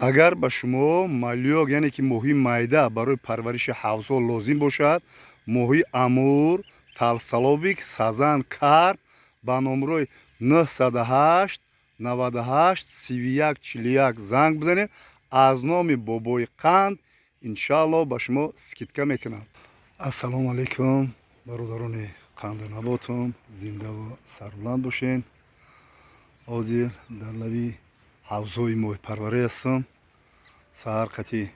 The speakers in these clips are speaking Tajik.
Агар ба шумо малёк, яъне ки моҳии майда, барои парвариши ҳавзҳо лозим бошад, моҳии амур, толстолобик, сазан, карп, ба номрои 908 98 31 41 занг бизанед. Аз номи Бобои Қанд иншаалло ба шумо скидка мекунам. Ассалому алайкум, бародарони қанду наботум, зиндаву сарбуланд бошед. Ҳозир дар лаби ҳавзҳои моҳипарварӣ ҳастам. Саҳар қати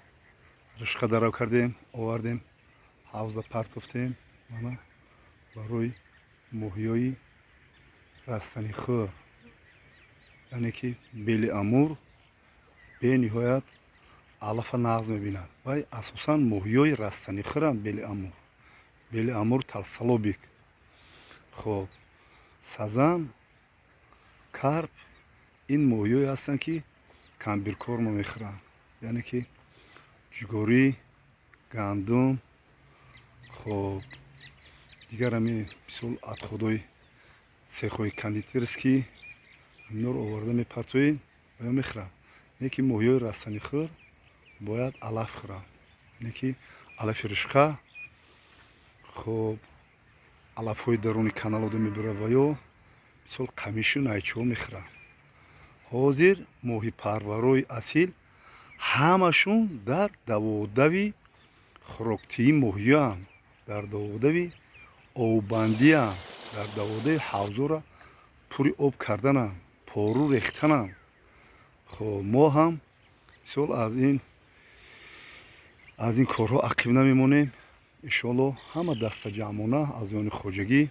ришқа дарав кардем, овардем, ҳавза партофтем. Мана, барои моҳиёи растанихӯр, яъне ки белый амур, бениҳоят алафа нағз мебинад. Вай асосан моҳиёи растанихӯранд, белый амур, белый амур, толстолобик. Хоб, сазан, карп ин моҳиёе ҳастанд, ки комбикорма мехӯранд, яъне ки ҷугорӣ, гандум, хоб, дигар ҳами мисол отходои цехҳои кондитерский, инҳоро оварда мепартоед ва мехӯранд. Не ки моҳиёи растанихӯр бояд алаф хӯранд, яъне ки алафи ришқа, хоб, алафҳои даруни каналода мебарад ва ё мисол қамишу найчаҳо мехӯранд. Ҳозир моҳипарварои асил ҳамашон дар даводави хӯроктиҳии моҳиёанд, дар даводави оббандианд, дар даводави ҳавзҳоро пури об кардананд, пору рехтананд. Хоб, мо ҳам мисол аз ин корҳо ақиб намемонем. Иншоалло, ҳама дастаҷамъона аз ёни хоҷагӣ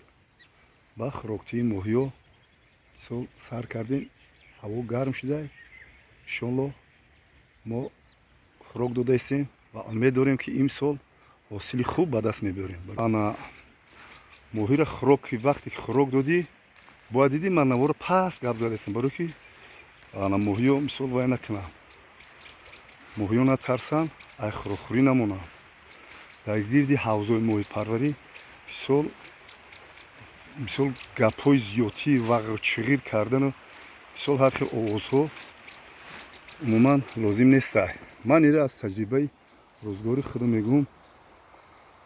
ба хӯроктиҳии моҳиё мисол сар кардем. Ҳаво гарм шуда, иншоалло, мо хӯрок дода истем ва умед дорем, ки имсол ҳосили хуб ба даст мебиёрем. Ана, моҳиро хӯрок, вақте ки хӯрок додӣ, бояд дидӣ, ман наворо паст гап задастам, барое ки ана моҳиё мисол вай накунанд, моҳиё натарсанд, ай хӯрокхӯрӣ намонанд. Дар гирди ҳавзҳои моҳипарварӣ мисол гапҳои зиёдтӣ, вағру чиғир кардану мисол ҳар хел овозҳо умуман лозим нестай. Ман иро аз таҷрибаи рӯзгори худам мегӯм.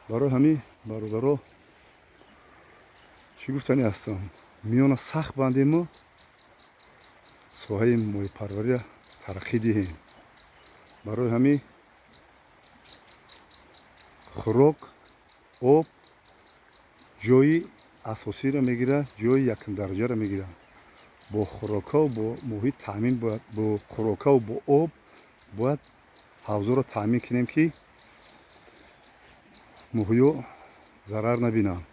Барои ҳамин, бародаро, чӣ гуфтанӣ ҳастам: миёна сахт бандему соҳаи моҳипарвариро тараққӣ диҳем. Барои ҳамин хӯрок, об ҷои асосиро мегирад, ҷои якумдараҷаро мегирад. Бо хӯрокаву бо муҳит таъмин бояд, бо хӯрокаву бо об бояд ҳавзоро таъмин кунем, ки моҳиё зарар набинанд.